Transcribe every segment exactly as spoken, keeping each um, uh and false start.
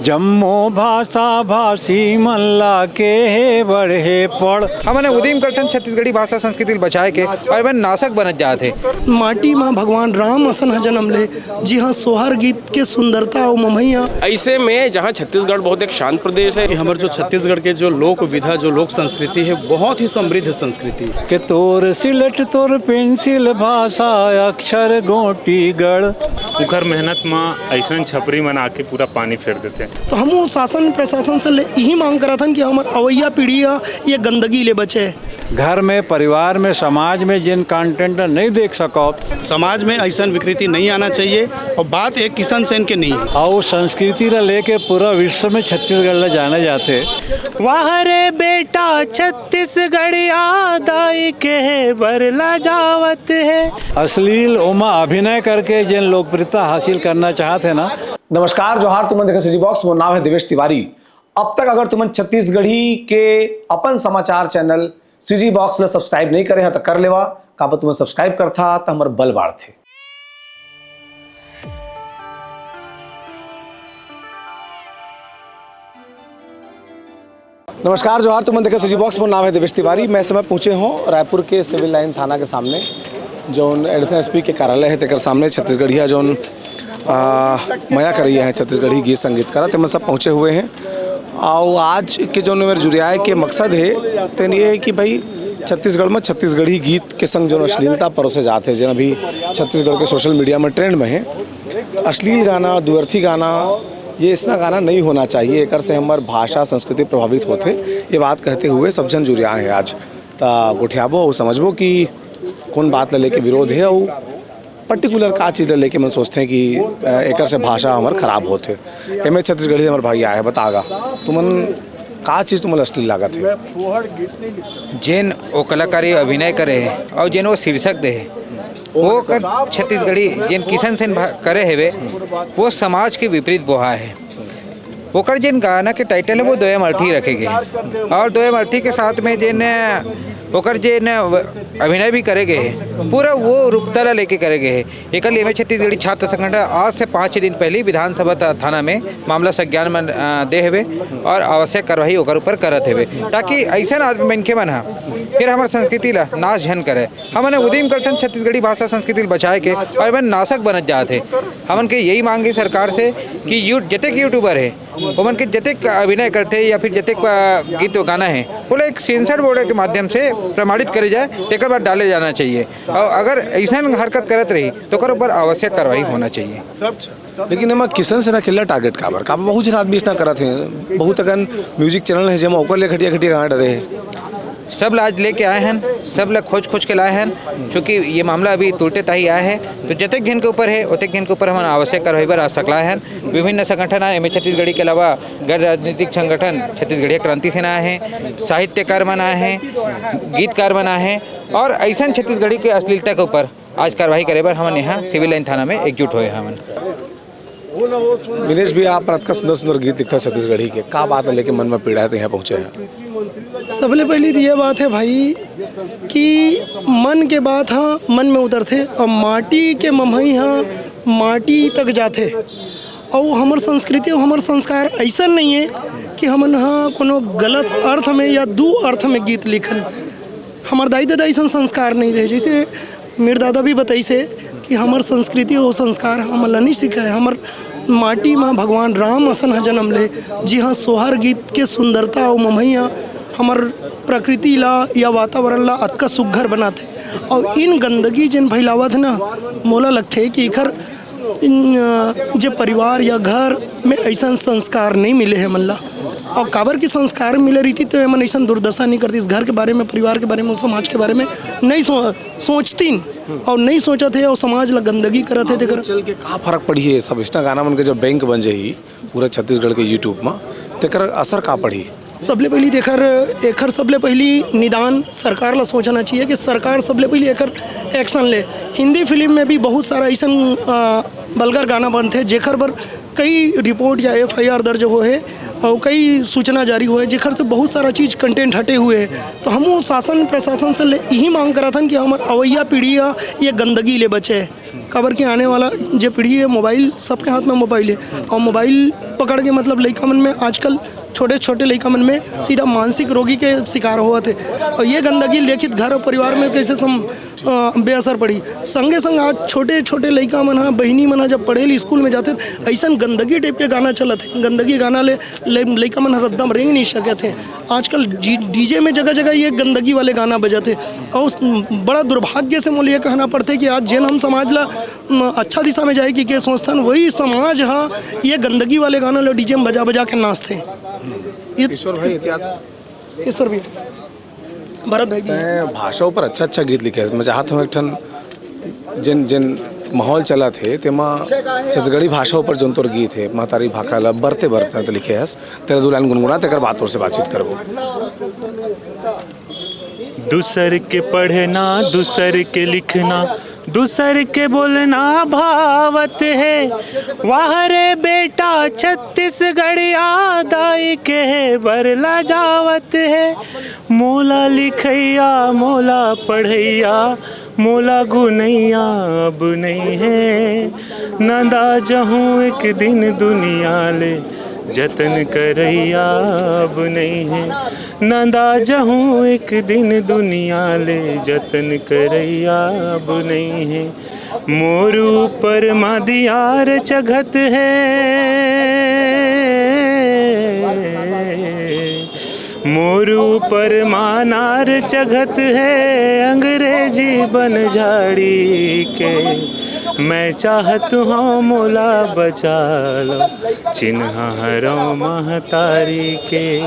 जम्मो भाषा भाषी मन ला के हे बड़े पड़। हमन उदीम करथन छत्तीसगढ़ी भाषा संस्कृति ल बचाए के, अउ एमन नासक बनत जात हे। माटी मा भगवान राम असन ह जन्म ले, जी हाँ, सोहर गीत के सुंदरता अउ ममैया। ऐसे में जहाँ छत्तीसगढ़ बहुत एक शांत प्रदेश है, ये हमर जो छत्तीसगढ़ के जो लोक विधा, जो लोक संस्कृति है, बहुत ही समृद्ध संस्कृति। के तोर सिलट, तोर पेंसिल भाषा, अक्षर गोटीगढ़। उखर मेहनत म अइसन छपरी मन आके पूरा पानी फेर देथे। तो हम वो शासन प्रशासन से ले, यही मांग करत हन कि हमर अवैया पीढ़ी ह ये गंदगी ले बचे। घर में, परिवार में, समाज में जिन कंटेंट नहीं देख सको, समाज में अइसन विकृति नहीं आना चाहिए। और बात एक किशन सेन के नहीं है। अउ संस्कृति ला लेके पूरा विश्व में छत्तीसगढ़ ला जाने जाते। वाह रे बेटा छत्तीसगढ़िया, दाई के बर ला जावत है। अश्लील ओमा अभिनय करके जिन लोकप्रियता हासिल करना चाहत हे ना। नमस्कार, जोहार, तुमन देखत सीजी बॉक्स, मोर नाम है देवेश तिवारी। अब तक अगर तुमन छत्तीसगढ़ी के अपन समाचार चैनल सीजी बॉक्स ला सब्सक्राइब नहीं करे हा, त कर लेवा। काबर तुमन सब्सक्राइब करथा, त हमर बल बाढ़थे। नमस्कार, जोहार, तुमन देखत सीजी बॉक्स, मोर नाम है देवेश तिवारी। मैं इस समय पहुँचे हूँ रायपुर के सिविल लाइन थाना के सामने, जोन एडिशनल एसपी के कार्यालय है, तेकर सामने छत्तीसगढ़िया जोन, आ, मया करइया है छत्तीसगढ़ी गीत संगीत करा, तेमन सब पहुँचे हुए हैं। अउ आज के जोन मेर जुरियाए के मकसद है, तेन ये है कि भाई छत्तीसगढ़ में छत्तीसगढ़ी गीत के संग जोन अश्लीलता परोसे जात है, जेन अभी छत्तीसगढ़ के सोशल मीडिया में ट्रेंड में है, अश्लील गाना, दुअर्थी गाना, ये इसना गाना नहीं होना चाहिए, एकर से हमर भाषा संस्कृति प्रभावित होथे। ये बात कहते हुए सब झन जुरियाए हैं आज। त गोठियाबो अउ समझबो कि कौन बात ला लेके विरोध है अउ पर्टिकुलर का चीज ला लेके मन सोचते हैं कि, अ, एकर से भाषा हमर खराब होथे। एमे छत्तीसगढ़ी हमर भाई आए, बता गा, तुमन का चीज तुमन अश्लील लागत है? जेन वो कलाकारी अभिनय करे हे अउ जेन वो शीर्षक दे हे, वो कर छत्तीसगढ़ी जेन किशन सेन भा-, करे हेवे, वो समाज के विपरीत बोहा है। ओकर जेन गाना के टाइटल है, वो दोयम अर्थी रखे गए हे। और दोयम अर्थी के साथ में जेन ओकर जेन अभिनय भी करे गए हे, पूरा वो रूपता ला लेके करे गए हे। एकर लिए में छत्तीसगढ़ी छात्र संगठन आज से पाँच छः दिन पहले विधानसभा था-, थाना में मामला संज्ञान में, अ, दे हवे और आवश्यक कार्रवाई ओकर ऊपर करत हवे, ताकि ऐसन आदमी मनखे मन ह फिर हमर संस्कृति ला नाश झन करे। हमन उदीम करथन छत्तीसगढ़ी भाषा संस्कृति ल बचाए के, और एमन नासक बनत जात हे। हमन के यही मांग हे सरकार से कि यू-, जतेक यूट्यूबर हे, ओमन के जतेक अभिनय करथे या फिर जतेक, अ, गीत गाना हे, ओला एक सेंसर बोर्ड के माध्यम से प्रमाणित करे जाए, तेकर बाद डाले जाना चाहिए। और अगर ऐसन हरकत करत रही, तो ओकर ऊपर आवश्यक कार्रवाई होना चाहिए। लेकिन एमा किशन सेना के ला टारगेट काबर? काबर बहुत झन आदमी इसना करत हे, बहुत अकन म्यूजिक चैनल हे, जेमा ओकर ले घटिया घटिया गाना डरे हे। सब ला आज लेके आए हन, सब ला खोज खोज के लाए हन, क्योंकि ये मामला अभी तुरते ताही आए हे, तो जतेक झन के ऊपर हे, ओतेक झन के ऊपर हमन आवश्यक कार्रवाई बर आज सकलाए हन। विभिन्न संगठन आए, एमे छत्तीसगढ़ी के अलावा गैर राजनीतिक संगठन छत्तीसगढ़िया क्रांति सेना आए हे, साहित्यकार मन आए हे, गीतकार मन आए हे, और ऐसन छत्तीसगढ़ी के अश्लीलता के ऊपर आज कार्रवाई करे बर हमन यहाँ सिविल लाइन थाना में एकजुट होए हवन। विनेश भैया, आप अतका सुंदर सुंदर गीत लिखता छत्तीसगढ़ी के, का बात लेके मन में पीड़ा है तो यहाँ पहुँचे हैं? सबले पहली तो ये बात है भाई कि मन के बात ह मन में उतरथे, और माटी के ममहई ह माटी तक जाथे। और हमर संस्कृति और हमर संस्कार ऐसा नहीं है कि हमन ह कोनो गलत अर्थ में या दू अर्थ में गीत लिखन। हमर दाई ददा अइसन संस्कार नहीं दे, जैसे मेर दादा भी बताइस हे कि हमर संस्कृति अउ संस्कार हमन ला नहीं सिखाए। हमर माटी मा भगवान राम असन ह जन्म ले, जी हाँ, सोहर गीत के सुंदरता अउ ममैया हमर प्रकृति ला या वातावरण ला अतका सुघर बनाथे। अउ इन गंदगी जेन फैलावत हे ना, मोला लगथे कि एखर इन, अ, जे परिवार या घर में अइसन संस्कार नहीं मिले हे मन ला। अउ काबर कि संस्कार मिले रहितिस तो एमन अइसन दुर्दशा नहीं करतिस। घर के बारे में, परिवार के बारे में, समाज के बारे में नहीं सो-, सोचतिन अउ नहीं सोचत हे अउ समाज ला गंदगी करत हे तेकर। चल के का फर्क पड़ही ये सब? इसना गाना मन के जब बैंक बन जाही पूरा छत्तीसगढ़ के YouTube में, तेकर असर का पड़ही? सबले पहली तेकर, एकर सबले पहली निदान सरकार ला सोचना चाहिए कि सरकार सबले पहली एकर एक्शन ले। हिंदी फिल्म में भी बहुत सारा अइसन, अ, बलगर गाना बनथे जेकर बर कई रिपोर्ट या एफआईआर दर्ज होए हे अउ कई सूचना जारी होए हे, जेकर से बहुत सारा चीज कंटेंट हटे हुए हे। तो हम वो शासन प्रशासन से ले यही मांग करत हन कि हमर अवैया पीढ़ी ह ये गंदगी ले बचे। काबर कि आने वाला जे पीढ़ी हे, मोबाइल, सबके हाथ में मोबाइल हे, अउ मोबाइल पकड़ के, मतलब, लइका मन में आजकल, छोटे-छोटे लइका मन में सीधा मानसिक रोगी के शिकार होवत हे। अउ ये गंदगी लेखित घर अउ परिवार में कइसे सम-, अ, बेअसर पड़ही। संगे संग आज छोटे-छोटे लइका मन ह, बहिनी मन ह जब पढ़े ल स्कूल में जाथे, त अइसन गंदगी टाइप के गाना चलत हे, गंदगी गाना ले, ले लइका मन ह रद्दा म रेंग नइ सकत हे। आजकल जी-, डीजे में जगह-जगह ये गंदगी वाले गाना बजत हे। अउ उस, बड़ा दुर्भाग्य से मोला ये कहना पड़थे कि आज जेन हम समाज ला, म, अच्छा दिशा में जाए के, के सोचथन, वही समाज ह ये गंदगी वाले गाना ला डीजे में बजा-बजा के नाचथे। ये ईश्वर भाई, एहतियात। ईश्वर भैया, भरत भाई भी हे। तैं भाषा ऊपर अच्छा-अच्छा गीत लिखे हस। मैं चाहत हूँ एक ठन जेन, जेन माहौल चलत हे, तेमा छत्तीसगढ़ी भाषा ऊपर जोन तोर गीत हे, महतारी भाखा ला बरते बरते त लिखे हस, तेला दू लाइन गुनगुना, तेकर बाद तोर से बातचीत करबो। दूसर के पढ़ना, दूसर के लिखना, दूसर के बोलना भावत हे। वाह रे बेटा छत्तीसगढ़िया, दाई के बर ला जावत हे। मोला लिखइया, मोला पढ़इया, मोला गुनइया अब नइ हे। नंदा जहूँ एक दिन दुनिया ले, जतन करइया अब नइ हे। नंदा जहूँ एक दिन दुनिया ले, जतन करइया अब नइ हे। मोर ऊपर मादियार चघत हे, मोर ऊपर मानार चघत हे, अंग्रेजी बन झाड़ी के। मैं चाहत हूँ मोला बचा लो, चिन्हा हरव महतारी के।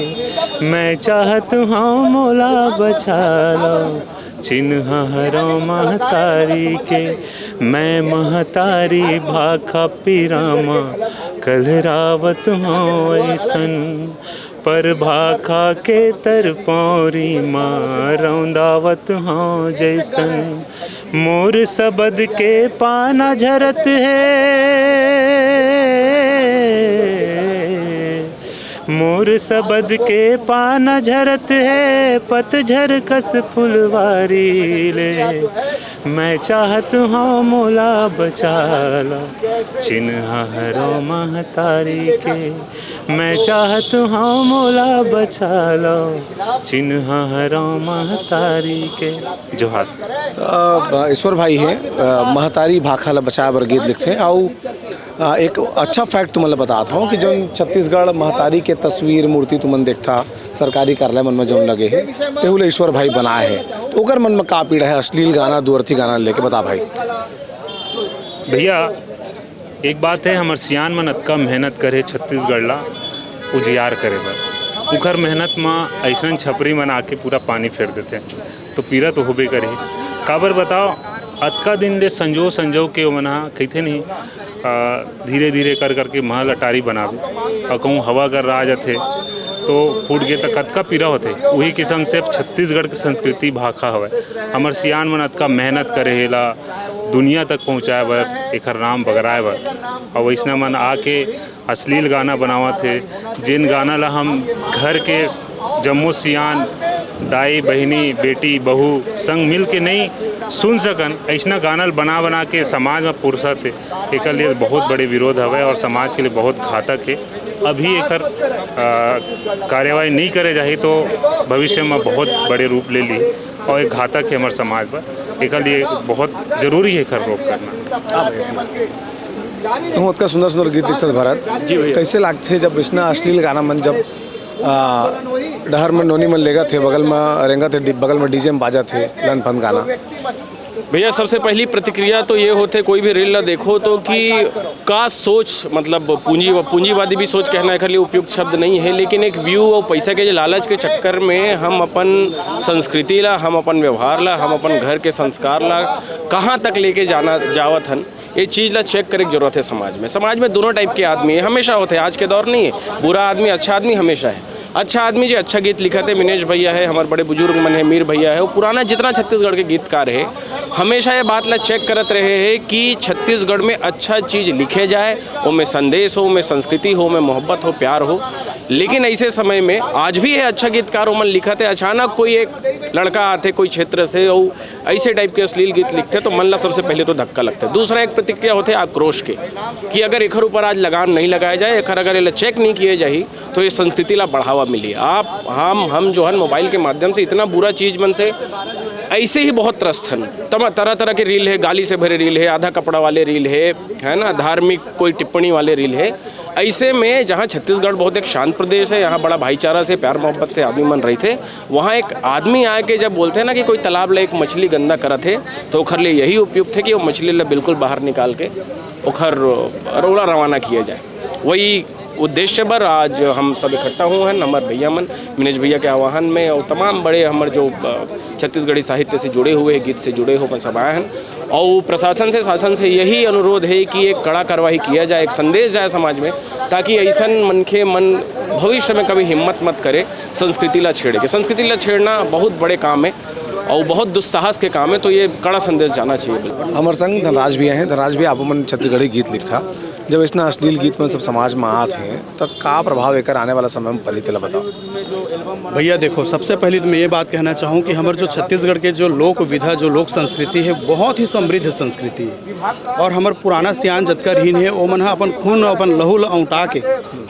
मैं चाहत हूँ मोला बचा लो, चिन्हा हरव महतारी के। मैं महतारी भाखा पीरा म कलरावत हूँ अइसन, पर भाखा के तरपौरी म रौंदावत हूँ जइसन। मोर सबद के पाना झरत हे, मोर सबद के पाना झरत हे, पतझर कस फुलवारी ले। मैं चाहत हूँ मोला बचा लो, चिन्हा हरव महतारी के। मैं चाहत हूँ मोला बचा लो, चिन्हा हरव महतारी के। जोहार। त, अ, ईश्वर भाई हे, अ, महतारी भाखा ला बचाए बर गीत लिखथे। अउ, अ, एक अच्छा fact तुमन ला बतात हूँ कि जोन छत्तीसगढ़ महतारी के तस्वीर, मूर्ति तुमन देखथा, सरकारी कार्यालय मन में जोन लगे हे, तेहू ला ईश्वर भाई बनाए हे। त ओकर मन में का पीड़ा हे, अश्लील गाना, दुअर्थी गाना लेके? बता भाई। भैया, एक बात हे, हमर सियान मन अतका मेहनत करे छत्तीसगढ़ ला उजियार करे बर। उखर मेहनत म अइसन छपरी मन आके पूरा पानी फेर देथे, तो पीरा तो होबे करही। काबर बताओ, अतका दिन ले संजो संजो के ओमन ह कहिथे नहीं, अ, धीरे धीरे कर करके महल अटारी बनाबे, अउ कहूँ हवा अगर आ जाथे तो फूट गे, त कतका पीरा होथे। उही किसम से अब छत्तीसगढ़ के संस्कृति भाखा हवय। हमर सियान मन अतका मेहनत करे हे एला दुनिया तक पहुँचाए बर, एखर नाम बगराए बर, अउ वइसना मन आके अश्लील गाना बनावत हे, जेन गाना ला हम घर के जम्मो सियान, दाई, बहिनी, बेटी, बहू संग मिल के नइ सुन सकन, अइसना गाना ल बना बना के समाज म पुरसत हे। एकर लिए बहुत बड़े विरोध हवय और समाज के लिए बहुत घातक हे। अभी एकर, अ, कार्यवाही नइ करे जाही तो भविष्य म बहुत बड़े रूप ले ली और एक घातक हे हमर समाज बर। एकर लिए बहुत जरूरी हे एकर रोक करना। तुम ओतका सुंदर सुंदर गीत लिखथस भरत। जी भैया। कइसे लागथे जब अइसना अश्लील गाना मन जब, आ, डहर में नोनी मन लेगत हे, बगल में रेंगत हे, डि-, बगल में डीजे में बाजत हे लन फन गाना? भैया, सबसे पहली प्रतिक्रिया तो ये होथे, कोई भी रील ला देखो तो कि का सोच, मतलब पूंजी, पूंजीवादी भी सोच कहना एकर लिए उपयुक्त शब्द नहीं है, लेकिन एक व्यू और पैसा के लालच के चक्कर में हम अपन संस्कृति ला, हम अपन व्यवहार ला, हम अपन घर के संस्कार ला कहाँ तक लेके जाना जावत हन, ये चीज़ ला चेक करे के जरूरत है समाज में। समाज में दोनों टाइप के आदमी है, हमेशा होते हैं, आज के दौर नहीं है। बुरा आदमी, अच्छा आदमी हमेशा है। अच्छा आदमी जी अच्छा गीत लिखत है, मिनेश भैया है, हमारे बड़े बुजुर्ग मन है, मीर भैया है, वो पुराना जितना छत्तीसगढ़ के गीतकार है, हमेशा ये बात ला चेक करत रहे हैं कि छत्तीसगढ़ में अच्छा चीज़ लिखे जाए, ओमे संदेश हो, ओमे संस्कृति हो, ओमे मोहब्बत हो, प्यार हो। लेकिन ऐसे समय में आज भी है अच्छा गीतकार, ओमन लिखत है, अचानक कोई एक लड़का आथे कोई क्षेत्र से, वो ऐसे टाइप के अश्लील गीत लिखथे, तो मन ला सबसे पहले तो धक्का लगथे। दूसरा एक प्रतिक्रिया होथे आक्रोश के, कि अगर एखर ऊपर आज लगाम नहीं लगाया जाए, एखर अगर एला चेक नहीं किए जाही, तो ये संस्कृति ला बढ़ावा मिली। आप, हम हम जो है मोबाइल के माध्यम से इतना बुरा चीज मन से ऐसे ही बहुत त्रस्त हन। तम-, तरह तरह के रील है, गाली से भरे रील है, आधा कपड़ा वाले रील है, है ना, धार्मिक कोई टिप्पणी वाले रील है। ऐसे में जहाँ छत्तीसगढ़ बहुत एक शांत प्रदेश है, यहाँ बड़ा भाईचारा से, प्यार मोहब्बत से आदमी मन रहिथे, वहाँ एक आदमी आके जब बोलथे ना कि कोई तालाब ले एक मछली गंदा करत हे, तो ओखर लिए यही उपयुक्त है कि वो मछली ला बिल्कुल बाहर निकाल के ओखर रोड़ा रवाना किया जाए। वही उद्देश्य बर आज हम सब इकट्ठा हुए हैं। हमर भैया मन, मिनेश भैया के आह्वान में, और तमाम बड़े हमर जो, अ, छत्तीसगढ़ी साहित्य से जुड़े हुए हैं, गीत से जुड़े हुए सब आए हैं। और प्रशासन से, शासन से यही अनुरोध है कि एक कड़ा कार्रवाई किया जाए, एक संदेश जाए समाज में, ताकि ऐसन मनखे मन भविष्य में कभी हिम्मत मत करे संस्कृति ला छेड़े के। संस्कृति ला छेड़ना बहुत बड़े काम है और बहुत दुस्साहस के काम है, तो ये कड़ा संदेश जाना चाहिए। हमर संग धनराज भैया हैं। धनराज भैया, आप मन छत्तीसगढ़ी गीत लिखथा, जब इतना अश्लील गीत में सब समाज में आत हैं, तो का प्रभाव एकर आने वाला समय में पड़ी, तेला बताओ। भैया देखो, सबसे पहले तो मैं ये बात कहना चाहूँ कि हमर जो छत्तीसगढ़ के जो लोक विधा, जो लोक संस्कृति है, बहुत ही समृद्ध संस्कृति है। और हमर पुराना सियान जतका रहिन है, ओमन ह अपन खून, अपन लहू ल औंटा के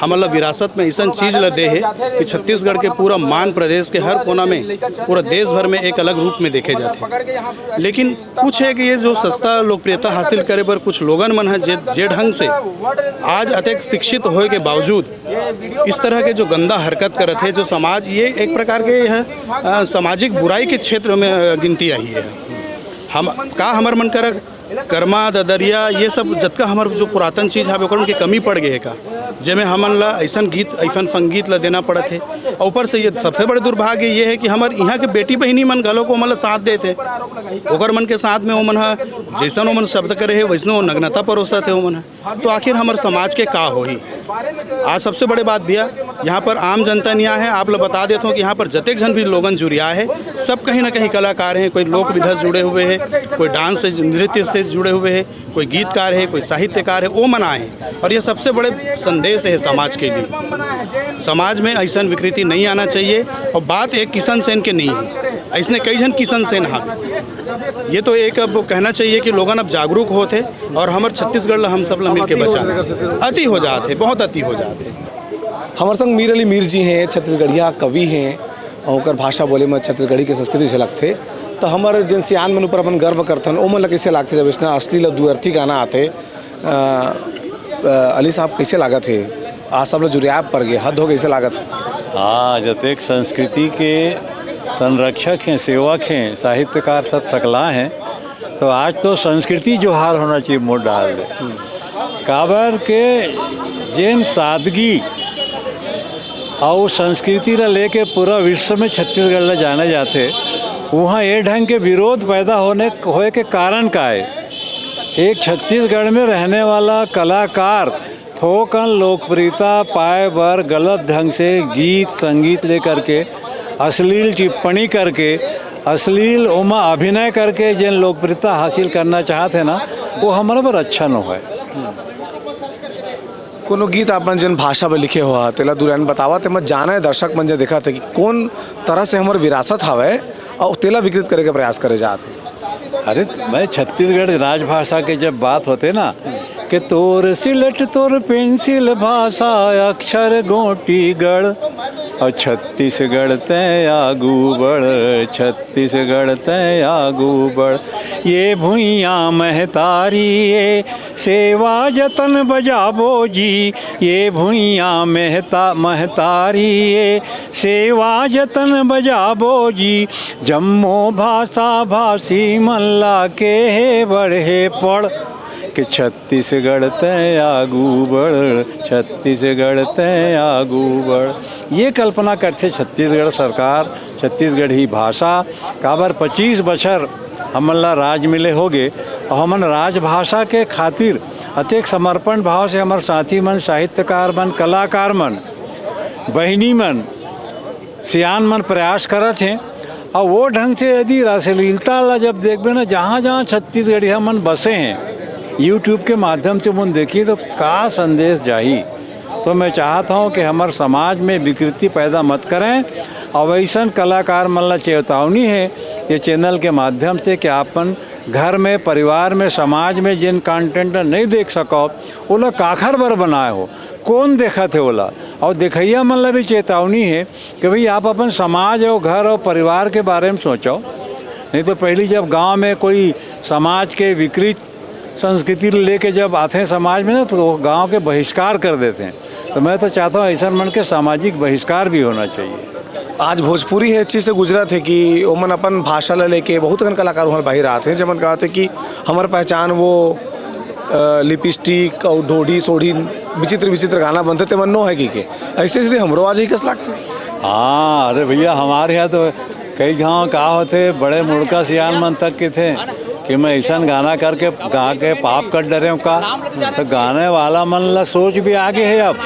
हमन ला विरासत में ऐसन चीज ला दे है कि छत्तीसगढ़ के पूरा मान प्रदेश के हर कोना में, पूरा देश भर में एक अलग रूप में देखे जाते हैं। लेकिन कुछ है कि ये जो सस्ता लोकप्रियता हासिल करे बर कुछ लोगन मन ह जे, जे ढंग से आज अतेक शिक्षित होए के बावजूद इस तरह के जो गंदा हरकत करत है, जो समाज, ये एक प्रकार के यह, अ, सामाजिक बुराई के क्षेत्र में, अ, गिनती आई है। हम का हमर मन कर करमा, ददरिया, ये सब जतका हमर जो पुरातन चीज हवे, ओकर मन के कमी पड़ गए है का, जेमे हमन ला ऐसन गीत, ऐसन संगीत ला देना पड़त है। और ऊपर से ये सबसे बड़े दुर्भाग्य ये है कि हमर यहाँ के बेटी बहिनी मन घलो को ओमन ला साथ देते, ओकर मन के साथ में ओमन ह जैसन ओमन शब्द करे है, वैसनो नग्नता परोसत है ओमन ह। तो आखिर हमर समाज के का होही? आज सबसे बड़े बात भैया, यहाँ पर आम जनता नहीं आए है। आप लोग बता देते हो कि यहाँ पर जतेक झन भी लोगन जुरिया है, सब कहीं ना कहीं कलाकार हैं। कोई लोक विधा से जुड़े हुए हैं, कोई डांस से, नृत्य से जुड़े हुए हैं, कोई गीतकार है, कोई साहित्यकार है, वो मन आए हैं। और ये सबसे बड़े संदेश है समाज के लिए। समाज में ऐसन विकृति नहीं आना चाहिए। और बात एक किशन सेन के नहीं है, ऐसने कई झन किशन सेन हाँ। ये तो एक अब कहना चाहिए कि लोगन अब जागरूक होत है और हमर छत्तीसगढ़ ला हम सब ला मिल के बचाना। अति हो जात है, बहुत अति हो जात है। हमर संग मीर अली मीर जी हैं, छत्तीसगढ़िया कवि हैं, और ओकर भाषा बोले में छत्तीसगढ़ी के संस्कृति झलकथे। तो हमर जेन सियान मन ऊपर अपन गर्व करथन, ओमन ला कैसे लागथे जब इसना अश्लील और दुअर्थी गाना आथे? अ, अ, अली साहब, कैसे लागत हे? आज सब लोग जुरियाब पर गए, हद हो गई, कैसे लागत हे? हाँ, जतेक संस्कृति के संरक्षक हैं, सेवक हैं, साहित्यकार सब सकला हैं, तो आज तो संस्कृति जोहार होना चाहिए, मोर डाल दे। काबर के जेन सादगी अउ संस्कृति ला लेके पूरा विश्व में छत्तीसगढ़ ला जाने जाथे, उहाँ ये ढंग के विरोध पैदा होने, होए के कारण का है? एक छत्तीसगढ़ में रहने वाला कलाकार थोकन लोकप्रियता पाए बर गलत ढंग से गीत संगीत लेकर के, अश्लील टिप्पणी करके, अश्लील ओमा अभिनय करके जेन लोकप्रियता हासिल करना चाहत हे ना, वो हमर बर अच्छा न होय। कोनो गीत आप मन जेन भाषा में लिखे हो, तेला दुरियान बतावा, तेमा जाने दर्शक मन जे देखत हे कि कोन तरह से हमर विरासत हवय, अउ तेला विकृत करे के प्रयास करे जात हे। अरे, मैं छत्तीसगढ़ राजभाषा के जब बात होथे ना, कि तोर सिलट तोर पेंसिल भाषा अक्षर गोंटीगढ़, अउ छत्तीसगढ़ तैं आगू बढ़, छत्तीसगढ़ तैं आगू बढ़। ये भुइयां महतारी ए, सेवा जतन बजाबो जी, ये भुइयां महता-, महतारी ए, सेवा जतन बजाबो जी, जम्मो भाषा भाषी मन ला केहे बढ़े पड़, के छत्तीसगढ़ तैं आगू बढ़, छत्तीसगढ़ तैं आगू बढ़। ये कल्पना करथे छत्तीसगढ़ सरकार, छत्तीसगढ़ी भाषा, काबर पच्चीस बछर हमन ला राज मिले होगे, अउ हमन राजभाषा के खातिर अतेक समर्पण भाव से हमर साथी मन, साहित्यकार मन, कलाकार मन, बहिनी मन, सियान मन प्रयास करत हें। अउ वो ढंग से यदि रासलीलता ला जब देखबे ना, जहाँ जहाँ छत्तीसगढ़िया मन बसे हें, YouTube के माध्यम से मन देखिए तो का संदेश जाही। तो मैं चाहत हूँ कि हमर समाज में विकृति पैदा मत करें। और ऐसन कलाकार मन ला चेतावनी है ये चैनल के माध्यम से कि आपन घर में, परिवार में, समाज में जिन कंटेंट नहीं देख सको, वो लोग काखर बर बनाए हो, कौन देखत है ओला? और देखैया मन ला भी चेतावनी है कि भाई, आप अपन समाज और घर और परिवार के बारे में सोचो। नहीं तो पहली जब गांव में कोई समाज के विकृत संस्कृति लेके जब आते हैं समाज में ना, तो वो गांव के बहिष्कार कर देते हैं। तो मैं तो चाहता हूँ ऐसा मन के सामाजिक बहिष्कार भी होना चाहिए। आज भोजपुरी हे चीज से गुजरत हे कि ओमन अपन भाषा ला लेके बहुत अकन कलाकार उहाँ बाहिर आत हे, जेमन कहत हे कि हमर पहचान वो, अ, लिपस्टिक अउ ढोढ़ी सोढ़ी विचित्र विचित्र गाना बनथे, तेमन नो हे कि के। ऐसे स्थिति हमरो आज ही कस लागथे। हाँ, अरे भैया, हमारे यहाँ तो कई गाँव का होथे, बड़े मुड़का सियान मन तक के थे कि मैं ऐसा गाना करके गा के पाप कर डरे हूँ का। तो गाने वाला मन ला सोच भी आगे है अब।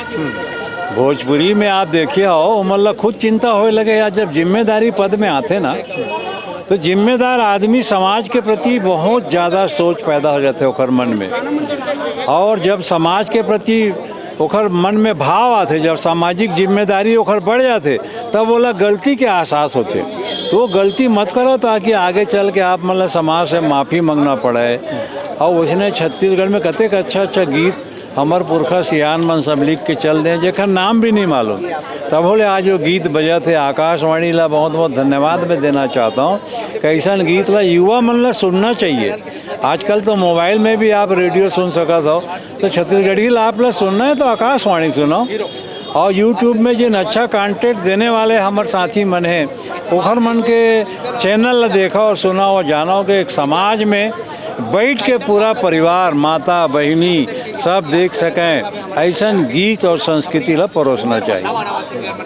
भोजपुरी में आप देखिए हो, उमन ला खुद चिंता होए लगे यार, जब जिम्मेदारी पद में आते ना, तो जिम्मेदार आदमी समाज के प्रति बहुत ज़्यादा सोच पैदा हो जाते ओकर मन में। और जब समाज के प्रति ओकर मन में भाव आते, जब सामाजिक जिम्मेदारी ओकर बढ़ जाते, तब ओला गलती के एहसास होते। तो वो गलती मत करो, ताकि आगे चल के आप मन ला समाज से माफ़ी मांगना पड़े। और उसने छत्तीसगढ़ में कतेक अच्छा अच्छा गीत हमर पुरखा सियान मन सब लिख के चल दें, जेकर नाम भी नहीं मालूम। तब होले आज वो गीत बजत हे, आकाशवाणी ला बहुत बहुत धन्यवाद मैं देना चाहता हूँ। कैसन गीत ला युवा मन ला सुनना चाहिए। आजकल तो मोबाइल में भी आप रेडियो सुन सकत हो, तो छत्तीसगढ़ी ला आप ला सुनना है तो आकाशवाणी सुनो। और YouTube में जिन अच्छा कंटेंट देने वाले हमर साथी मन हैं, ओखर मन के चैनल ला देखो और सुनो और जानो कि एक समाज में बैठ के पूरा परिवार, माता, बहिनी सब देख सकें, ऐसन गीत और संस्कृति ला परोसना चाहिए।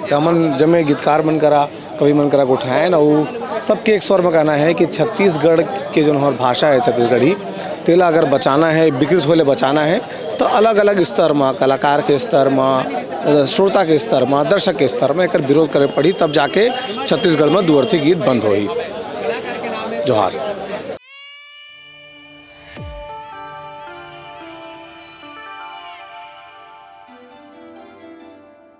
त हमन जम्मे गीतकार मन करा, कवि मन करा गोठियाएन, अउ सबके एक स्वर में कहना है कि छत्तीसगढ़ के जोन हमर भाषा है छत्तीसगढ़ी, तेला अगर बचाना है, विकृत होले बचाना है, तो अलग-अलग स्तर म, कलाकार के स्तर म, अ, श्रोता के स्तर म, दर्शक के स्तर म एकर विरोध करे पड़ी, तब जाके छत्तीसगढ़ म दुअर्थी गीत बंद होही। जोहार।